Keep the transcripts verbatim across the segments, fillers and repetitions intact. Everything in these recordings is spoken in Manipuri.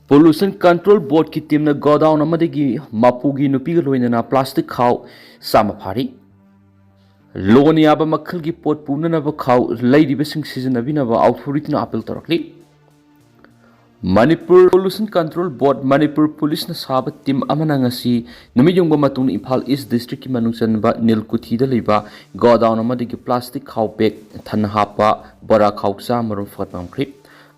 Pollution Control Boardꯀꯤ teamꯅ godown ꯑꯃꯗꯒꯤ ꯃꯄꯨꯒꯤ ꯅꯨꯄꯤꯒ ꯂꯣꯏꯅꯅ plastic ꯈꯥꯎ ꯆꯥꯝꯃ ꯐꯥꯔꯤ꯫ ꯂꯣꯟ ꯌꯥꯕ ꯃꯈꯜꯒꯤ ꯄꯣꯠ ꯄꯨꯅꯅꯕ ꯈꯥꯎ ꯂꯩꯔꯤꯕꯁꯤꯡ ꯁꯤꯖꯤꯟꯅꯕꯤꯅꯕ authorityꯅ appeal ꯇꯧꯔꯛꯂꯤ꯫ Manipur Pollution Control Board, Manipur ꯄꯨꯂꯤꯁꯅ ꯁꯥꯕ team ꯑꯃꯅ ꯉꯁꯤ ꯅꯨꯃꯤꯠ ꯌꯨꯡꯕ ꯃꯇꯨꯡꯗ ꯏꯝꯐꯥꯜ East Districtꯀꯤ ꯃꯅꯨꯡ ꯆꯟꯕ ꯅꯤꯜꯀꯨꯊꯤꯗ ꯂꯩꯕ godown ꯑꯃꯗꯒꯤ plastic ꯈꯥꯎ bag ꯊꯟꯅ ꯍꯥꯞꯄ ꯕꯣꯔꯥ ꯈꯥꯎ ꯆꯥꯝꯃ ꯔꯣꯝ ꯐꯒꯠꯄ ꯉꯝꯈ꯭ꯔꯤ꯫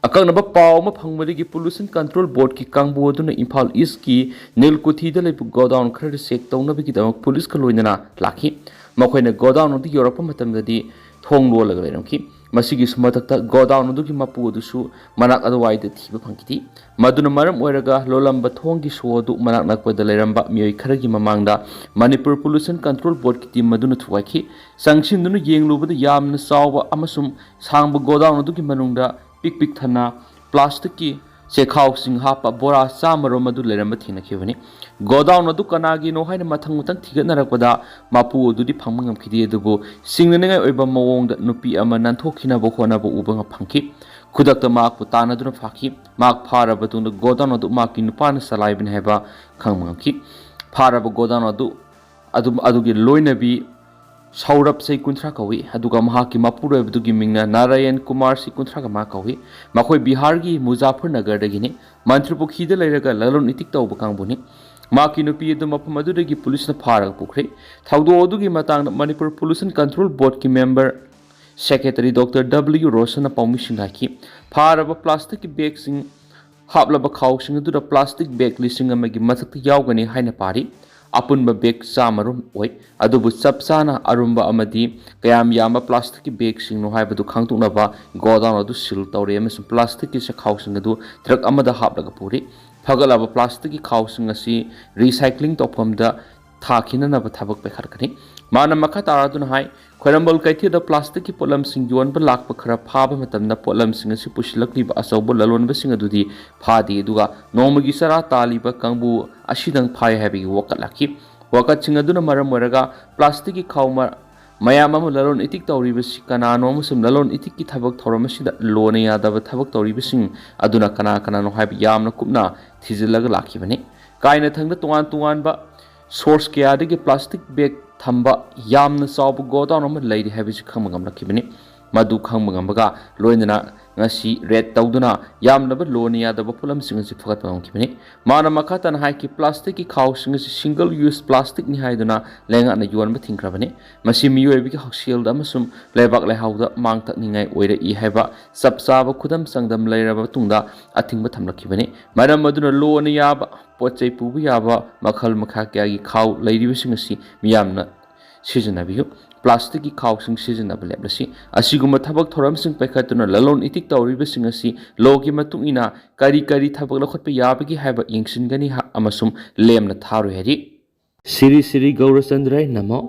ꯑꯀꯛꯅꯕ ꯄꯥꯎ ꯑꯃ ꯐꯪꯕꯗꯒꯤ Pollution Control Boardꯀꯤ ꯀꯥꯡꯕꯨ ꯑꯗꯨꯅ ꯏꯝꯐꯥꯜ Eastꯀꯤ ꯅꯤꯜꯀꯨꯊꯤꯗ ꯂꯩꯕ godown ꯈꯔꯗ check ꯇꯧꯅꯕꯒꯤꯗꯃꯛ ꯄꯨꯂꯤꯁꯀ ꯂꯣꯏꯅꯅ ꯂꯥꯛꯈꯤ꯫ ꯃꯈꯣꯏꯅ godown ꯑꯗꯨ ꯌꯧꯔꯛꯄ ꯃꯇꯝꯗꯗꯤ ꯊꯣꯡ ꯂꯣꯜꯂꯒ ꯂꯩꯔꯝꯈꯤ꯫ ꯃꯁꯤꯒꯤꯁꯨ ꯃꯊꯛꯇ godown ꯑꯗꯨꯒꯤ ꯃꯄꯨ ꯑꯗꯨꯁꯨ ꯃꯅꯥꯛ ꯑꯗꯨꯋꯥꯏꯗ ꯊꯤꯕ ꯐꯪꯈꯤꯗꯦ꯫ ꯃꯗꯨꯅ ꯃꯔꯝ ꯑꯣꯏꯔꯒ ꯂꯣꯜꯂꯝꯕ ꯊꯣꯡꯒꯤ ꯁꯣ ꯑꯗꯨ ꯃꯅꯥꯛ ꯅꯛꯄꯗ ꯂꯩꯔꯝꯕ ꯃꯤꯑꯣꯏ ꯈꯔꯒꯤ ꯃꯃꯥꯡꯗ ꯃꯅꯤꯄꯨꯔ Pollution Control Boardꯀꯤ team ꯑꯗꯨꯅ ꯊꯨꯒꯥꯏꯈꯤ꯫ ꯆꯪꯁꯤꯟꯗꯨꯅ ꯌꯦꯡꯂꯨꯕꯗ ꯌꯥꯝꯅ ꯆꯥꯎꯕ ꯑꯃꯁꯨꯡ ꯁꯥꯡꯕ godown ꯑꯗꯨꯒꯤ ꯃꯅꯨꯡꯗ ꯄꯤꯛ ꯄꯤꯛ ꯊꯟꯅ plasticꯀꯤ ꯆꯦꯈꯥꯎꯁꯤꯡ ꯍꯥꯞꯄ ꯕꯣꯔꯥ ꯆꯥꯝꯃ ꯔꯣꯝ ꯑꯗꯨ ꯂꯩꯔꯝꯕ ꯊꯦꯡꯅꯈꯤꯕꯅꯤ꯫ Godown ꯑꯗꯨ ꯀꯅꯥꯒꯤꯅꯣ ꯍꯥꯏꯅ ꯃꯊꯪ ꯃꯊꯪ ꯊꯤꯒꯠꯅꯔꯛꯄꯗ ꯃꯄꯨ ꯑꯗꯨꯗꯤ ꯐꯪꯕ ꯉꯝꯈꯤꯗꯦ, ꯑꯗꯨꯕꯨ ꯁꯤꯡꯅꯅꯤꯡꯉꯥꯏ ꯑꯣꯏꯕ ꯃꯑꯣꯡꯗ ꯅꯨꯄꯤ ꯑꯃ ꯅꯥꯟꯊꯣꯛꯈꯤꯅꯕ ꯍꯣꯠꯅꯕ ꯎꯕ ꯐꯪꯈꯤ꯫ ꯈꯨꯗꯛꯇ ꯃꯍꯥꯛꯄꯨ ꯇꯥꯟꯅꯗꯨꯅ ꯐꯥꯈꯤ꯫ ꯃꯍꯥꯛ ꯐꯥꯔꯕ ꯃꯇꯨꯡꯗ godown ꯑꯗꯨ ꯃꯍꯥꯛꯀꯤ ꯅꯨꯄꯥꯅ ꯆꯂꯥꯏꯕꯅꯤ ꯍꯥꯏꯕ ꯈꯪꯕ ꯉꯝꯈꯤ꯫ ꯐꯥꯔꯕ godown ꯑꯗꯨ ꯑꯗꯨꯝ ꯑꯗꯨꯒꯤ ꯂꯣꯏꯅꯕꯤ ꯁꯧꯔꯞ ꯁꯤ ꯀꯨꯟꯊ꯭ꯔꯥ ꯀꯧꯏ, ꯑꯗꯨꯒ ꯃꯍꯥꯛꯀꯤ ꯃꯄꯨꯔꯣꯏꯕꯗꯨꯒꯤ ꯃꯤꯡꯅ ꯅꯥꯔꯥꯌꯟ ꯀꯨꯃꯥꯔ ꯁꯤ ꯀꯨꯟꯊ꯭ꯔꯥ ꯃꯉꯥ ꯀꯧꯏ꯫ ꯃꯈꯣꯏ ꯕꯤꯍꯥꯔꯒꯤ ꯃꯨꯖꯥꯐꯔꯅꯒꯔꯗꯒꯤꯅꯤ꯫ ꯃꯟꯇ꯭ꯔꯤꯄꯨꯈꯤꯗ ꯂꯩꯔꯒ ꯂꯂꯣꯟ ꯏꯇꯤꯛ ꯇꯧꯕ ꯀꯥꯡꯕꯨꯅꯤ꯫ ꯃꯍꯥꯛꯀꯤ ꯅꯨꯄꯤ ꯑꯗꯨ ꯃꯐꯝ ꯑꯗꯨꯗꯒꯤ ꯄꯨꯂꯤꯁꯅ ꯐꯥꯔꯒ ꯄꯨꯈ꯭ꯔꯦ꯫ ꯊꯧꯗꯣꯛ ꯑꯗꯨꯒꯤ ꯃꯇꯥꯡꯗ Manipur Pollution Control Boardꯀꯤ member secretary Doctor W ꯔꯣꯁꯟꯅ ꯄꯥꯎꯃꯤꯁꯤꯡꯗ ꯍꯥꯏꯈꯤ, ꯐꯥꯔꯕ plasticꯀꯤ bagꯁꯤꯡ ꯍꯥꯞꯂꯕ ꯈꯥꯎꯁꯤꯡ ꯑꯗꯨꯗ plastic bag ꯂꯤꯁꯤꯡ ꯑꯃꯒꯤ ꯃꯊꯛꯇ ꯌꯥꯎꯒꯅꯤ ꯍꯥꯏꯅ ꯄꯥꯔꯤ꯫ ꯑꯄꯨꯟꯕ bag ꯆꯥꯝꯃ ꯔꯣꯝ ꯑꯣꯏ, ꯑꯗꯨꯕꯨ ꯆꯞ ꯆꯥꯅ ꯑꯔꯨꯝꯕ ꯑꯃꯗꯤ ꯀꯌꯥꯝ ꯌꯥꯝꯕ plasticꯀꯤ bagꯁꯤꯡꯅꯣ ꯍꯥꯏꯕꯗꯨ ꯈꯪꯗꯣꯛꯅꯕ godown ꯑꯗꯨ seal ꯇꯧꯔꯦ ꯑꯃꯁꯨꯡ plasticꯀꯤ ꯆꯦꯈꯥꯎꯁꯤꯡ ꯑꯗꯨ truck ꯑꯃꯗ ꯍꯥꯞꯂꯒ ꯄꯨꯔꯤ꯫ ꯐꯒꯠꯂꯕ plasticꯀꯤ ꯈꯥꯎꯁꯤꯡ ꯑꯁꯤ recycling ꯇꯧꯐꯝꯗ ꯊꯥꯈꯤꯅꯅꯕ ꯊꯕꯛ ꯄꯥꯏꯈꯠꯀꯅꯤ꯫ ꯃꯥꯅ ꯃꯈꯥ ꯇꯥꯔꯗꯨꯅ ꯍꯥꯏ, ꯈ꯭ꯋꯥꯏꯔꯝꯕꯟ ꯀꯩꯊꯦꯜꯗ plasticꯀꯤ ꯄꯣꯠꯂꯝꯁꯤꯡ ꯌꯣꯟꯕ ꯂꯥꯛꯄ ꯈꯔ ꯐꯥꯕ ꯃꯇꯝꯗ ꯄꯣꯠꯂꯝꯁꯤꯡ ꯑꯁꯤ ꯄꯨꯁꯤꯜꯂꯛꯂꯤꯕ ꯑꯆꯧꯕ ꯂꯂꯣꯟꯕꯁꯤꯡ ꯑꯗꯨꯗꯤ ꯐꯥꯗꯦ, ꯑꯗꯨꯒ ꯅꯣꯡꯃꯒꯤ ꯆꯔꯥ ꯇꯥꯜꯂꯤꯕ ꯀꯥꯡꯕꯨ ꯑꯁꯤꯗꯪ ꯐꯥꯏ ꯍꯥꯏꯕꯒꯤ ꯋꯥꯀꯠ ꯂꯥꯛꯈꯤ꯫ ꯋꯥꯀꯠꯁꯤꯡ ꯑꯗꯨꯅ ꯃꯔꯝ ꯑꯣꯏꯔꯒ plasticꯀꯤ ꯈꯥꯎ ꯃ-, ꯃꯌꯥꯝ ꯑꯃ ꯂꯂꯣꯟ ꯏꯇꯤꯛ ꯇꯧꯔꯤꯕꯁꯤ ꯀꯅꯥꯅꯣ ꯑꯃꯁꯨꯡ ꯂꯂꯣꯟ ꯏꯇꯤꯛꯀꯤ ꯊꯕꯛ ꯊꯧꯔꯝ ꯑꯁꯤꯗ ꯂꯣꯟꯅ ꯌꯥꯗꯕ ꯊꯕꯛ ꯇꯧꯔꯤꯕꯁꯤꯡ ꯑꯗꯨꯅ ꯀꯅꯥ ꯀꯅꯥꯅꯣ ꯍꯥꯏꯕ ꯌꯥꯝꯅ ꯀꯨꯞꯅ ꯊꯤꯖꯤꯜꯂꯒ ꯂꯥꯛꯈꯤꯕꯅꯤ꯫ ꯀꯥꯏꯅꯊꯪꯗ ꯇꯣꯉꯥꯟ ꯇꯣꯉꯥꯟꯕ source ꯀꯌꯥꯗꯒꯤ plastic bag ꯊꯝꯕ ꯌꯥꯝꯅ ꯆꯥꯎꯕ godown ꯑꯃ ꯂꯩꯔꯤ ꯍꯥꯏꯕꯁꯤ ꯈꯪꯕ ꯉꯝꯂꯛꯈꯤꯕꯅꯤ꯫ ꯃꯗꯨ ꯈꯪꯕ ꯉꯝꯕꯒ ꯂꯣꯏꯅꯅ ꯉꯁꯤ raid ꯇꯧꯗꯨꯅ ꯌꯥꯝꯂꯕ ꯂꯣꯟꯅ ꯌꯥꯗꯕ ꯄꯣꯠꯂꯝꯁꯤꯡ ꯑꯁꯤ ꯐꯒꯠꯄ ꯉꯝꯈꯤꯕꯅꯤ꯫ ꯃꯥꯅ ꯃꯈꯥ ꯇꯥꯅ ꯍꯥꯏꯈꯤ, plastic ꯀꯤ ꯈꯥꯎꯁꯤꯡ ꯑꯁꯤ single use plastic ꯅꯤ ꯍꯥꯏꯗꯨꯅ ꯂꯩꯉꯥꯛꯅ ꯌꯣꯟꯕ ꯊꯤꯡꯈ꯭ꯔꯕꯅꯤ꯫ ꯃꯁꯤ ꯃꯤꯑꯣꯏꯕꯒꯤ ꯍꯛꯁꯦꯜꯗ ꯑꯃꯁꯨꯡ ꯂꯩꯕꯥꯛ ꯂꯩꯍꯥꯎꯗ ꯃꯥꯡ ꯊꯛꯅꯤꯡꯉꯥꯏ ꯑꯣꯏꯔꯛꯏ ꯍꯥꯏꯕ ꯆꯞ ꯆꯥꯕ ꯈꯨꯗꯝ ꯆꯥꯡꯗꯝ ꯂꯩꯔꯕ ꯃꯇꯨꯡꯗ ꯑꯊꯤꯡꯕ ꯊꯝꯂꯛꯈꯤꯕꯅꯤ꯫ ꯃꯔꯝ ꯑꯗꯨꯅ ꯂꯣꯟꯅ ꯌꯥꯕ ꯄꯣꯠ ꯆꯩ ꯄꯨꯕ ꯌꯥꯕ ꯃꯈꯜ ꯃꯈꯥ ꯀꯌꯥꯒꯤ ꯈꯥꯎ ꯂꯩꯔꯤꯕꯁꯤꯡ ꯑꯁꯤ ꯃꯤꯌꯥꯝꯅ ꯁꯤꯖꯤꯟꯅꯕꯤꯌꯨ꯫ Plastic ꯀꯤ ꯈꯥꯎꯁꯤꯡ ꯁꯤꯖꯤꯟꯅꯕ ꯂꯦꯞꯂꯁꯤ꯫ ꯑꯁꯤꯒꯨꯝꯕ ꯊꯕꯛ ꯊꯧꯔꯝꯁꯤꯡ ꯄꯥꯏꯈꯠꯇꯨꯅ ꯂꯂꯣꯟ ꯏꯇꯤꯛ ꯇꯧꯔꯤꯕꯁꯤꯡ ꯑꯁꯤ law ꯒꯤ ꯃꯇꯨꯡ ꯏꯟꯅ ꯀꯔꯤ ꯀꯔꯤ ꯊꯕꯛ ꯂꯧꯈꯠꯄ ꯌꯥꯕꯒꯦ ꯍꯥꯏꯕ ꯌꯦꯡꯁꯤꯟꯒꯅꯤ ꯍꯥ-, ꯑꯃꯁꯨꯡ ꯂꯦꯝꯅ ꯊꯥꯔꯣꯏ ꯍꯥꯏꯔꯤ꯫ ꯁꯤꯔꯤ ꯁꯤꯔꯤ ꯒꯧꯔꯆꯟꯗ꯭ꯔ ꯅꯃꯣ꯫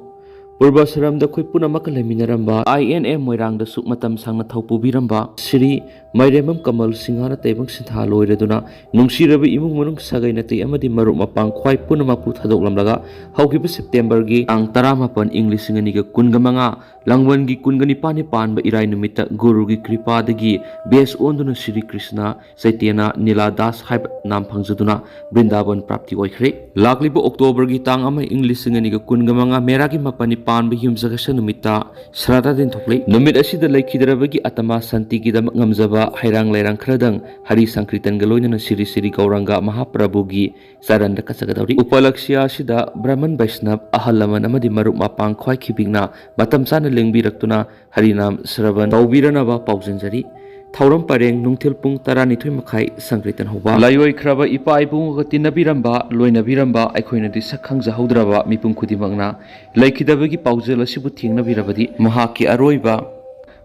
ꯄꯨꯔꯕꯁꯔꯝꯗ ꯑꯩꯈꯣꯏ ꯄꯨꯝꯅꯃꯛꯀ ꯂꯩꯃꯤꯟꯅꯔꯝꯕ, ꯑꯥꯏ ꯑꯦꯟ ꯑꯦꯝ ꯃꯣꯏꯔꯥꯡꯗꯁꯨ ꯃꯇꯝ ꯁꯥꯡꯅ ꯊꯧ ꯄꯨꯕꯤꯔꯝꯕ ꯁꯤꯔꯤ ꯃꯥꯏꯔꯦꯝꯕꯝ ꯀꯃꯜ ꯁꯤꯡꯍꯅ ꯇꯥꯏꯕꯪ ꯁꯤꯟꯊꯥ ꯂꯣꯏꯔꯗꯨꯅ ꯅꯨꯡꯁꯤꯔꯕ ꯏꯃꯨꯡ ꯃꯅꯨꯡ, ꯁꯥꯒꯩ ꯅꯥꯇꯩ ꯑꯃꯗꯤ ꯃꯔꯨꯞ ꯃꯄꯥꯡ ꯈ꯭ꯋꯥꯏ ꯄꯨꯝꯅꯃꯛꯄꯨ ꯊꯥꯗꯣꯛꯂꯝꯂꯒ, ꯍꯧꯈꯤꯕ ꯁꯦꯞꯇꯦꯝꯕꯔꯒꯤ ꯇꯥꯡ ꯇꯔꯥꯃꯥꯄꯟ, ꯏꯪ ꯂꯤꯁꯤꯡ ꯑꯅꯤꯒ ꯀꯨꯟꯒ ꯃꯉꯥ, ꯂꯥꯡꯕꯟꯒꯤ ꯀꯨꯟꯒ ꯅꯤꯄꯥꯟꯅꯤ ꯄꯥꯟꯕ ꯏꯔꯥꯏ ꯅꯨꯃꯤꯠꯇ ꯒꯨꯔꯨꯒꯤ ꯀ꯭ꯔꯤꯄꯥꯗꯒꯤ ꯕꯦꯁ ꯑꯣꯟꯗꯨꯅ ꯁ꯭ꯔꯤ ꯀ꯭ꯔꯤꯁꯅ ꯆꯩꯇꯟꯌ ꯅꯤꯂꯥ ꯗꯥꯁ ꯍꯥꯏꯕ ꯅꯥꯝ ꯐꯪꯖꯗꯨꯅ ꯕ꯭ꯔꯤꯟꯗꯥꯕꯟ ꯄ꯭ꯔꯥꯞꯇꯤ ꯑꯣꯏꯈ꯭ꯔꯦ꯫ ꯂꯥꯛꯂꯤꯕ ꯑꯣꯛꯇꯣꯕꯔꯒꯤ ꯇꯥꯡ ꯑꯃ, ꯏꯪ ꯂꯤꯁꯤꯡ ꯑꯅꯤꯒ ꯀꯨꯟꯒ ꯃꯉꯥ, ꯃꯦꯔꯥꯒꯤ ꯃꯥꯄꯟꯅꯤ ꯄꯥꯟꯕ ꯌꯨꯝꯁꯀꯩꯁ ꯅꯨꯃꯤꯠꯇ ꯁ꯭ꯔꯥꯗꯥ ꯗꯤꯟ ꯊꯣꯛꯂꯤ꯫ ꯅꯨꯃꯤꯠ ꯑꯁꯤꯗ ꯂꯩꯈꯤꯗ꯭ꯔꯕꯒꯤ ꯑꯇꯃꯥ ꯁꯥꯟꯇꯤꯒꯤꯗꯃꯛ ꯉꯝꯖꯕ ꯍꯩꯔꯥꯡ ꯂꯩꯔꯥꯡ ꯈꯔꯗꯪ ꯍꯔꯤ ꯁꯪꯀ꯭ꯔꯤꯇꯟꯒ ꯂꯣꯏꯅꯅ ꯁ꯭ꯔꯤ ꯁ꯭ꯔꯤ ꯒꯧꯔꯥꯡꯒ ꯃꯍꯥꯄ꯭ꯔꯚꯨꯒꯤ ꯆꯔꯟꯗ ꯀꯠꯆꯒꯗꯧꯔꯤ꯫ ꯎꯄꯂꯛꯁ꯭ꯌ ꯑꯁꯤꯗ ꯕ꯭ꯔꯍꯃꯟ ꯕꯩꯁꯅꯕ, ꯑꯍꯜ ꯂꯃꯟ ꯑꯃꯗꯤ ꯃꯔꯨꯞ ꯃꯄꯥꯡ ꯈ꯭ꯋꯥꯏ ꯈꯤꯕꯤꯛꯅ ꯃꯇꯝ ꯆꯥꯅ ꯂꯦꯡꯕꯤꯔꯛꯇꯨꯅ ꯍꯔꯤꯅꯥꯝ ꯁ꯭ꯔꯕꯟ ꯇꯧꯕꯤꯔꯅꯕ ꯄꯥꯎꯖꯦꯟꯖꯔꯤ꯫ ꯊꯧꯔꯝ ꯄꯔꯦꯡ ꯅꯨꯡꯊꯤꯜ ꯄꯨꯡ ꯇꯔꯥꯅꯤꯊꯣꯏ ꯃꯈꯥꯏ ꯁꯪꯀ꯭ꯔꯤꯇꯟ ꯍꯧꯕ꯫ ꯂꯥꯏꯑꯣꯏꯈ꯭ꯔꯕ ꯏꯄꯥ ꯏꯕꯨꯡꯒ ꯇꯤꯟꯅꯕꯤꯔꯝꯕ, ꯂꯣꯏꯅꯕꯤꯔꯝꯕ ꯑꯩꯈꯣꯏꯅꯗꯤ ꯁꯛ ꯈꯪꯖꯍꯧꯗ꯭ꯔꯕ ꯃꯤꯄꯨꯝ ꯈꯨꯗꯤꯡꯃꯛꯅ ꯂꯩꯈꯤꯗꯕꯒꯤ ꯄꯥꯎꯖꯦꯜ ꯑꯁꯤꯕꯨ ꯊꯦꯡꯅꯕꯤꯔꯕꯗꯤ ꯃꯍꯥꯛꯀꯤ ꯑꯔꯣꯏꯕ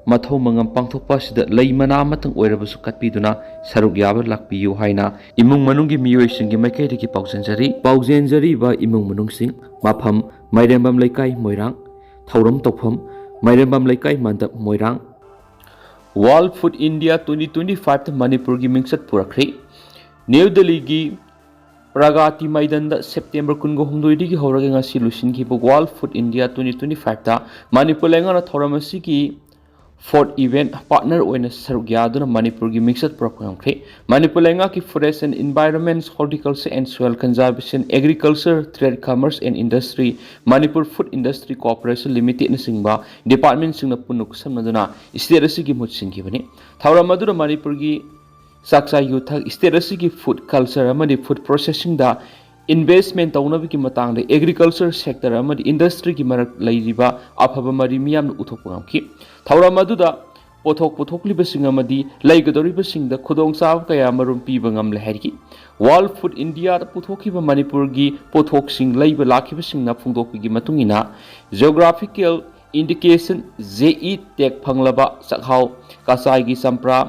ꯃꯊꯧ ꯃꯉꯝ ꯄꯥꯡꯊꯣꯛꯄ ꯑꯁꯤꯗ ꯂꯩ ꯃꯅꯥ ꯑꯃꯇꯪ ꯑꯣꯏꯔꯕꯁꯨ ꯀꯠꯄꯤꯗꯨꯅ ꯁꯔꯨꯛ ꯌꯥꯕ ꯂꯥꯛꯄꯤꯌꯨ ꯍꯥꯏꯅ ꯏꯃꯨꯡ ꯃꯅꯨꯡꯒꯤ ꯃꯤꯑꯣꯏꯁꯤꯡꯒꯤ ꯃꯥꯏꯀꯩꯗꯒꯤ ꯄꯥꯎꯖꯦꯟꯖꯔꯤ꯫ ꯄꯥꯎꯖꯦꯟꯖꯔꯤꯕ ꯏꯃꯨꯡ ꯃꯅꯨꯡꯁꯤꯡ: ꯃꯐꯝ: ꯃꯥꯏꯔꯦꯝꯕꯝ ꯂꯩꯀꯥꯏ, ꯃꯣꯏꯔꯥꯡ꯫ ꯊꯧꯔꯝ ꯇꯧꯐꯝ: ꯃꯥꯏꯔꯦꯝꯕꯝ ꯂꯩꯀꯥꯏ ꯃꯟꯗꯞ, ꯃꯣꯏꯔꯥꯡ꯫ World Food India twenty twenty-five ꯇ ꯃꯅꯤꯄꯨꯔꯒꯤ ꯃꯤꯡꯆꯠ ꯄꯨꯔꯛꯈ꯭ꯔꯦ꯫ ꯅ꯭ꯌꯨ ꯗꯦꯜꯂꯤꯒꯤ ꯄ꯭ꯔꯒꯥꯇꯤ ꯃꯩꯗꯟꯗ ꯁꯦꯞꯇꯦꯝꯕꯔ ꯀꯨꯟꯒ ꯍꯨꯝꯗꯣꯏꯗꯒꯤ ꯍꯧꯔꯒ ꯉꯁꯤ ꯂꯣꯏꯁꯤꯟꯈꯤꯕ World Food India twenty twenty-five ꯇ ꯃꯅꯤꯄꯨꯔ ꯂꯩꯉꯥꯛꯅ ꯊꯧꯔꯝ ꯑꯁꯤꯒꯤ fourth event partner ꯑꯣꯏꯅ ꯁꯔꯨꯛ ꯌꯥꯗꯨꯅ ꯃꯅꯤꯄꯨꯔꯒꯤ ꯃꯤꯡꯆꯠ ꯄꯨꯔꯛꯄ ꯉꯝꯈ꯭ꯔꯦ꯫ ꯃꯅꯤꯄꯨꯔ ꯂꯩꯉꯥꯛꯀꯤ Forest and Environment, Horticulture and Soil Conservation, Agriculture, Trade, Commerce and Industry, Manipur Food Industry Corporation Limited ꯅꯆꯤꯡꯕ department ꯁꯤꯡꯅ ꯄꯨꯟꯅ ꯈꯨꯠꯁꯝꯅꯗꯨꯅ state ꯑꯁꯤꯒꯤ ꯃꯍꯨꯠ ꯁꯤꯟꯈꯤꯕꯅꯤ꯫ ꯊꯧꯔꯝ ꯑꯗꯨꯗ ꯃꯅꯤꯄꯨꯔꯒꯤ ꯆꯥꯛꯆꯥ ꯌꯨꯊꯛ, state ꯑꯁꯤꯒꯤ food culture ꯑꯃꯗꯤ food processing ꯗ investment ꯇꯧꯅꯕꯒꯤ ꯃꯇꯥꯡꯗ agriculture sector ꯑꯃꯗꯤ industry ꯒꯤ ꯃꯔꯛ ꯂꯩꯔꯤꯕ ꯑꯐꯕ ꯃꯔꯤ ꯃꯤꯌꯥꯝꯅ ꯎꯠꯊꯣꯛꯄ ꯉꯝꯈꯤ꯫ ꯊꯧꯔꯝ ꯑꯗꯨꯗ ꯄꯣꯠꯊꯣꯛ ꯄꯨꯊꯣꯛꯂꯤꯕꯁꯤꯡ ꯑꯃꯗꯤ ꯂꯩꯒꯗꯧꯔꯤꯕꯁꯤꯡꯗ ꯈꯨꯗꯣꯡꯆꯥꯕ ꯀꯌꯥ ꯑꯃꯔꯣꯝ ꯄꯤꯕ ꯉꯝꯂꯦ ꯍꯥꯏꯔꯤ꯫ World Food India ꯗ ꯄꯨꯊꯣꯛꯈꯤꯕ ꯃꯅꯤꯄꯨꯔꯒꯤ ꯄꯣꯠꯊꯣꯛꯁꯤꯡ ꯂꯩꯕ ꯂꯥꯛꯈꯤꯕꯁꯤꯡꯅ ꯐꯣꯡꯗꯣꯛꯄꯒꯤ ꯃꯇꯨꯡ ꯏꯟꯅ, geographical indication, J E tag ꯐꯪꯂꯕ ꯆꯥꯛꯍꯥꯎ, ꯀꯆꯥꯏꯒꯤ ꯆꯝꯄ꯭ꯔꯥ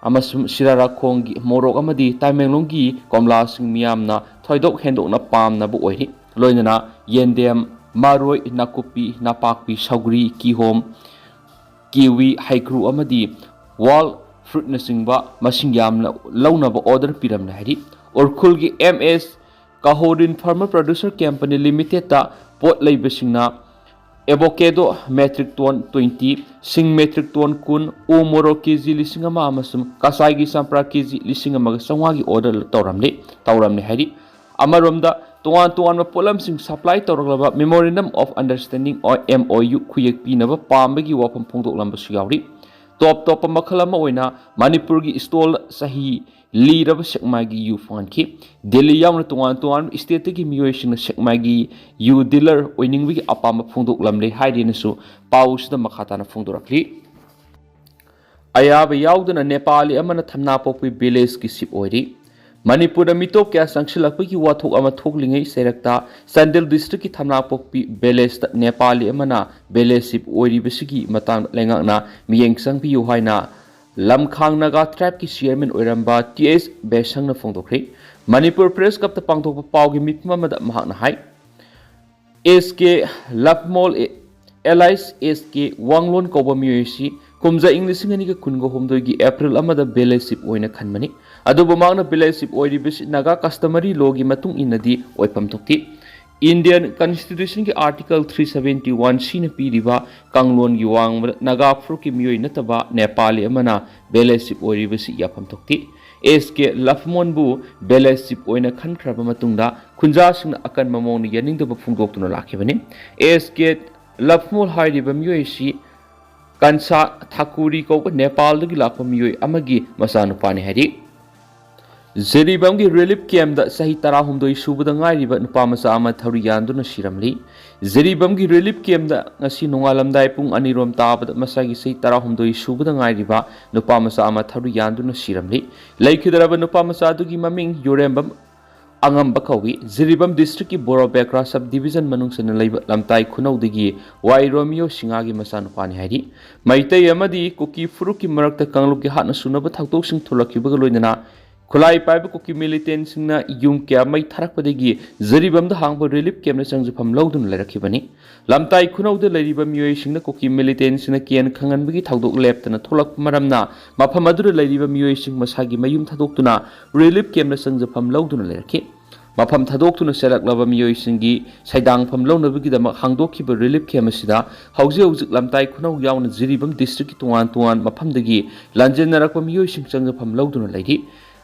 ꯑꯃꯁꯨꯡ ꯁꯤꯔꯥꯔꯥꯈꯣꯡꯒꯤ ꯃꯣꯔꯣꯛ ꯑꯃꯗꯤ ꯇꯥꯃꯦꯡꯂꯣꯡꯒꯤ ꯀꯣꯝꯂꯥꯁꯤꯡ ꯃꯤꯌꯥꯝꯅ ꯊꯣꯏꯗꯣꯛ ꯍꯦꯟꯗꯣꯛꯅ ꯄꯥꯝꯅꯕ ꯑꯣꯏꯔꯤ꯫ ꯂꯣꯏꯅꯅ ꯌꯦꯟꯗꯦꯝ, ꯃꯔꯣꯏ, ꯅꯥꯀꯨꯞꯄꯤ, ꯅꯄꯥꯛꯄꯤ, ꯁꯧꯒ꯭ꯔꯤ, ꯀꯤꯍꯣꯝ, ꯀꯤꯋꯤ, ꯍꯩꯀ꯭ꯔꯨ ꯑꯃꯗꯤ wild fruit ꯅꯆꯤꯡꯕ ꯃꯁꯤꯡ ꯌꯥꯝꯅ ꯂꯧꯅꯕ order ꯄꯤꯔꯝꯂꯦ ꯍꯥꯏꯔꯤ꯫ ꯎꯔꯈꯨꯜꯒꯤ M S Kahorin Farmer Producer Company Limited ꯇ ꯄꯣꯠ ꯂꯩꯕꯁꯤꯡꯅ avocado metric ton twenty, ꯁꯤꯡ metric ton ꯀꯨꯟ, ꯎ ꯃꯣꯔꯣꯛ K G ꯂꯤꯁꯤꯡ ꯑꯃ ꯑꯃꯁꯨꯡ ꯀꯆꯥꯏꯒꯤ ꯆꯝꯄ꯭ꯔꯥ K G ꯂꯤꯁꯤꯡ ꯑꯃꯒ ꯆꯥꯝꯃꯉꯥꯒꯤ order ꯇꯧꯔꯝꯂꯦ ꯇꯧꯔꯝꯂꯦ ꯍꯥꯏꯔꯤ꯫ ꯑꯃꯔꯣꯝꯗ, ꯇꯣꯉꯥꯟ ꯇꯣꯉꯥꯟꯕ ꯄꯣꯠꯂꯝꯁꯤꯡ supply ꯇꯧꯔꯛꯂꯕ Memorandum of Understanding, M O U, ꯈꯨꯌꯦꯛ ꯄꯤꯅꯕ ꯄꯥꯝꯕꯒꯤ ꯋꯥꯐꯝ ꯐꯣꯡꯗꯣꯛꯂꯝꯕꯁꯨ ꯌꯥꯎꯔꯤ꯫ ꯇꯣꯞ ꯇꯣꯞꯄ ꯃꯈꯜ ꯑꯃ ꯑꯣꯏꯅ ꯃꯅꯤꯄꯨꯔꯒꯤ stall ꯆꯍꯤ ꯂꯤꯔꯕ ꯁꯦꯛꯃꯥꯏꯒꯤ ꯌꯨ ꯐꯪꯍꯟꯈꯤ꯫ ꯗꯦꯜꯂꯤ ꯌꯥꯎꯅ ꯇꯣꯉꯥꯟ ꯇꯣꯉꯥꯟꯕ state ꯇꯒꯤ ꯃꯤꯑꯣꯏꯁꯤꯡꯅ ꯁꯦꯛꯃꯥꯏꯒꯤ ꯌꯨ dealer ꯑꯣꯏꯅꯤꯡꯕꯒꯤ ꯑꯄꯥꯝꯕ ꯐꯣꯡꯗꯣꯛꯂꯝꯂꯦ ꯍꯥꯏꯔꯦꯅꯁꯨ ꯄꯥꯎ ꯑꯁꯤꯗ ꯃꯈꯥ ꯇꯥꯅ ꯐꯣꯡꯗꯣꯔꯛꯂꯤ꯫ ꯑꯌꯥꯕ ꯌꯥꯎꯗꯅ ꯅꯦꯄꯥꯂꯤ ꯑꯃꯅ ꯊꯝꯅꯥꯄꯣꯛꯄꯤ village ꯀꯤ chief ꯑꯣꯏꯔꯤ꯫ ꯃꯅꯤꯄꯨꯔꯗ ꯃꯤꯇꯣꯞ ꯀꯌꯥ ꯆꯪꯁꯤꯜꯂꯛꯄꯒꯤ ꯋꯥꯊꯣꯛ ꯑꯃ ꯊꯣꯛꯂꯤꯉꯩ ꯆꯩꯔꯛꯇ ꯆꯥꯟꯗꯦꯜ district ꯀꯤ ꯊꯝꯅꯥꯄꯣꯛꯄꯤ village ꯇ ꯅꯦꯄꯥꯂꯤ ꯑꯃꯅ village chief ꯑꯣꯏꯔꯤꯕꯁꯤꯒꯤ ꯃꯇꯥꯡꯗ ꯂꯩꯉꯥꯛꯅ ꯃꯤꯠꯌꯦꯡ ꯆꯪꯕꯤꯌꯨ ꯍꯥꯏꯅ ꯂꯝꯈꯥꯡ ꯅꯥꯒꯥ tribe ꯀꯤ chairman ꯑꯣꯏꯔꯝꯕ T H ꯕꯦꯁꯪꯅ ꯐꯣꯡꯗꯣꯛꯈ꯭ꯔꯦ꯫ Manipur Press Club ꯇ ꯄꯥꯡꯊꯣꯛꯄ ꯄꯥꯎꯒꯤ ꯃꯤꯐꯝ ꯑꯃꯗ ꯃꯍꯥꯛꯅ ꯍꯥꯏ, S K ꯂꯞꯃꯣꯜ alias S K ꯋꯥꯡꯂꯣꯟ ꯀꯧꯕ ꯃꯤꯑꯣꯏ ꯑꯁꯤ ꯀꯨꯝꯖꯥ ꯏꯪ ꯂꯤꯁꯤꯡ ꯑꯅꯤꯒ ꯀꯨꯟꯒ ꯍꯨꯝꯗꯣꯏꯒꯤ ꯑꯦꯄ꯭ꯔꯤꯜ ꯑꯃꯗ village chief ꯑꯣꯏꯅ ꯈꯟꯕꯅꯤ꯫ ꯑꯗꯨꯕꯨ ꯃꯍꯥꯛꯅ village chief ꯑꯣꯏꯔꯤꯕꯁꯤ Naga customary lawꯒꯤ ꯃꯇꯨꯡ ꯏꯟꯅꯗꯤ ꯑꯣꯏꯐꯝ ꯊꯣꯛꯇꯦ꯫ Indian Constitutionꯒꯤ Article three seventy one Cꯅ ꯄꯤꯔꯤꯕ ꯀꯥꯡꯂꯣꯟꯒꯤ ꯋꯥꯡꯃꯗ ꯅꯥꯒꯥ ꯐꯨꯔꯨꯞꯀꯤ ꯃꯤꯑꯣꯏ ꯅꯠꯇꯕ ꯅꯦꯄꯥꯂꯤ ꯑꯃꯅ village chief ꯑꯣꯏꯔꯤꯕꯁꯤ ꯌꯥꯐꯝ ꯊꯣꯛꯇꯦ꯫ ꯑꯦꯁ ꯀꯦ ꯂꯐꯃꯣꯟꯕꯨ village chief ꯑꯣꯏꯅ ꯈꯟꯈ꯭ꯔꯕ ꯃꯇꯨꯡꯗ ꯈꯨꯟꯖꯥꯁꯤꯡꯅ ꯑꯀꯟꯕ ꯃꯑꯣꯡꯗ ꯌꯥꯅꯤꯡꯗꯕ ꯐꯣꯡꯗꯣꯛꯇꯨꯅ ꯂꯥꯛꯈꯤꯕꯅꯤ꯫ ꯑꯦꯁ ꯀꯦ ꯂꯐꯃꯣꯟ ꯍꯥꯏꯔꯤꯕ ꯃꯤꯑꯣꯏ ꯑꯁꯤ ꯀꯟꯁꯥ ꯊꯥꯀꯨꯔꯤ ꯀꯧꯕ ꯅꯦꯄꯥꯜꯗꯒꯤ ꯂꯥꯛꯄ ꯃꯤꯑꯣꯏ ꯑꯃꯒꯤ ꯃꯆꯥꯅꯨꯄꯥꯅꯤ ꯍꯥꯏꯔꯤ꯫ ꯖꯤꯔꯤꯕꯥꯝꯒꯤ relief campꯇ ꯆꯍꯤ ꯇꯔꯥꯍꯨꯝꯗꯣꯏ ꯁꯨꯕꯗ ꯉꯥꯏꯔꯤꯕ ꯅꯨꯄꯥ ꯃꯆꯥ ꯑꯃ ꯊꯧꯔꯤ ꯌꯥꯟꯗꯨꯅ ꯁꯤꯔꯝꯂꯤ꯫ ꯖꯤꯔꯤꯕꯥꯝꯒꯤ relief campꯇ ꯉꯁꯤ ꯅꯣꯡꯉꯥꯜꯂꯝꯗꯥꯏ ꯄꯨꯡ ꯑꯅꯤꯔꯣꯝ ꯇꯥꯕꯗ ꯃꯁꯥꯒꯤ ꯆꯍꯤ ꯇꯔꯥꯍꯨꯝꯗꯣꯏ ꯁꯨꯕꯗ ꯉꯥꯏꯔꯤꯕ ꯅꯨꯄꯥ ꯃꯆꯥ ꯑꯃ ꯊꯧꯔꯤ ꯌꯥꯟꯗꯨꯅ ꯁꯤꯔꯝꯂꯤ꯫ ꯂꯩꯈꯤꯗ꯭ꯔꯕ ꯅꯨꯄꯥ ꯃꯆꯥ ꯑꯗꯨꯒꯤ ꯃꯃꯤꯡ ꯌꯨꯔꯦꯝꯕꯝ ꯑꯉꯝꯕ ꯀꯧꯏ꯫ ꯖꯤꯔꯤꯕꯥꯝ districtꯀꯤ ꯕꯣꯔꯣꯕꯦꯀ꯭ꯔꯥ sub division ꯃꯅꯨꯡ ꯆꯟꯅ ꯂꯩꯕ ꯂꯝꯇꯥꯏ ꯈꯨꯅꯧꯗꯒꯤ ꯋꯥꯏ ꯔꯣꯃꯤꯌꯣ ꯁꯤꯡꯍꯒꯤ ꯃꯆꯥꯅꯨꯄꯥꯅꯤ ꯍꯥꯏꯔꯤ꯫ ꯃꯩꯇꯩ ꯑꯃꯗꯤ ꯀꯨꯀꯤ ꯐꯨꯔꯨꯞꯀꯤ ꯃꯔꯛꯇ ꯀꯥꯡꯂꯨꯞꯀꯤ ꯍꯥꯠꯅ ꯁꯨꯅꯕ ꯊꯧꯗꯣꯛꯁꯤꯡ ꯊꯣꯛꯂꯛꯈꯤꯕꯒ ꯂꯣꯏꯅꯅ ꯈꯨꯠꯂꯥꯏ ꯄꯥꯏꯕ ꯀꯨꯀꯤ militantꯁꯤꯡꯅ ꯌꯨꯝ ꯀꯌꯥ ꯃꯩ ꯊꯥꯔꯛꯄꯗꯒꯤ ꯖꯤꯔꯤꯕꯥꯝꯗ ꯍꯥꯡꯕ relief campꯇ ꯆꯪꯖꯐꯝ ꯂꯧꯗꯨꯅ ꯂꯩꯔꯛꯈꯤꯕꯅꯤ꯫ ꯂꯝꯇꯥꯏ ꯈꯨꯅꯧꯗ ꯂꯩꯔꯤꯕ ꯃꯤꯑꯣꯏꯁꯤꯡꯅ ꯀꯨꯀꯤ militantꯁꯤꯡꯅ ꯀꯤꯍꯟ ꯈꯪꯍꯟꯕꯒꯤ ꯊꯧꯗꯣꯛ ꯂꯦꯞꯇꯅ ꯊꯣꯛꯂꯛꯄ ꯃꯔꯝꯅ ꯃꯐꯝ ꯑꯗꯨꯗ ꯂꯩꯔꯤꯕ ꯃꯤꯑꯣꯏꯁꯤꯡ ꯃꯁꯥꯒꯤ ꯃꯌꯨꯝ ꯊꯥꯗꯣꯛꯇꯨꯅ relief campꯇ ꯆꯪꯖꯐꯝ ꯂꯧꯗꯨꯅ ꯂꯩꯔꯛꯈꯤ꯫ ꯃꯐꯝ ꯊꯥꯗꯣꯛꯇꯨꯅ ꯆꯦꯜꯂꯛꯂꯕ ꯃꯤꯑꯣꯏꯁꯤꯡꯒꯤ ꯁꯩꯗꯥꯡꯐꯝ ꯂꯧꯅꯕꯒꯤꯗꯃꯛ ꯍꯥꯡꯗꯣꯛꯈꯤꯕ relief camp ꯑꯁꯤꯗ ꯍꯧꯖꯤꯛ ꯍꯧꯖꯤꯛ ꯂꯝꯇꯥꯏ ꯈꯨꯅꯧ ꯌꯥꯎꯅ ꯖꯤꯔꯤꯕꯥꯝ districtꯀꯤ ꯇꯣꯉꯥꯟ ꯇꯣꯉꯥꯟ ꯃꯐꯝꯗꯒꯤ ꯂꯥꯟꯖꯦꯟꯅꯔꯛꯄ ꯃꯤꯑꯣꯏꯁꯤꯡ ꯆꯪꯖꯐꯝ ꯂꯧꯗꯨꯅ ꯂꯩꯔꯤ꯫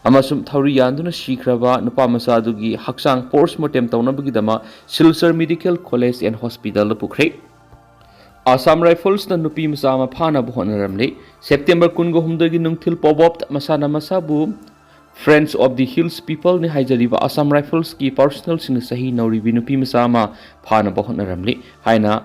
ꯑꯃꯁꯨꯡ ꯊꯧꯔꯤ ꯌꯥꯟꯗꯨꯅ ꯁꯤꯈ꯭ꯔꯕ ꯅꯨꯄꯥ ꯃꯆꯥ ꯑꯗꯨꯒꯤ ꯍꯛꯆꯥꯡ post mortem ꯇꯧꯅꯕꯒꯤꯗꯃꯛ Silchar Medical College and Hospitalꯗ ꯄꯨꯈ꯭ꯔꯦ꯫ Assam Riflesꯅ ꯅꯨꯄꯤ ꯃꯆꯥ ꯑꯃ ꯐꯥꯅꯕ ꯍꯣꯠꯅꯔꯝꯂꯤ꯫ September ꯀꯨꯟꯒ ꯍꯨꯝꯗꯣꯏꯒꯤ ꯅꯨꯡꯊꯤꯜ ꯄꯣꯕꯣꯞꯇ ꯃꯁꯥꯅ ꯃꯁꯥꯕꯨ Friends of the Hills Peopleꯅꯤ ꯍꯥꯏꯖꯔꯤꯕ Assam Riflesꯀꯤ personnelꯁꯤꯡꯅ ꯆꯍꯤ ꯅꯧꯔꯤꯕꯤ ꯅꯨꯄꯤ ꯃꯆꯥ ꯑꯃ ꯐꯥꯅꯕ ꯍꯣꯠꯅꯔꯝꯂꯤ ꯍꯥꯏꯅ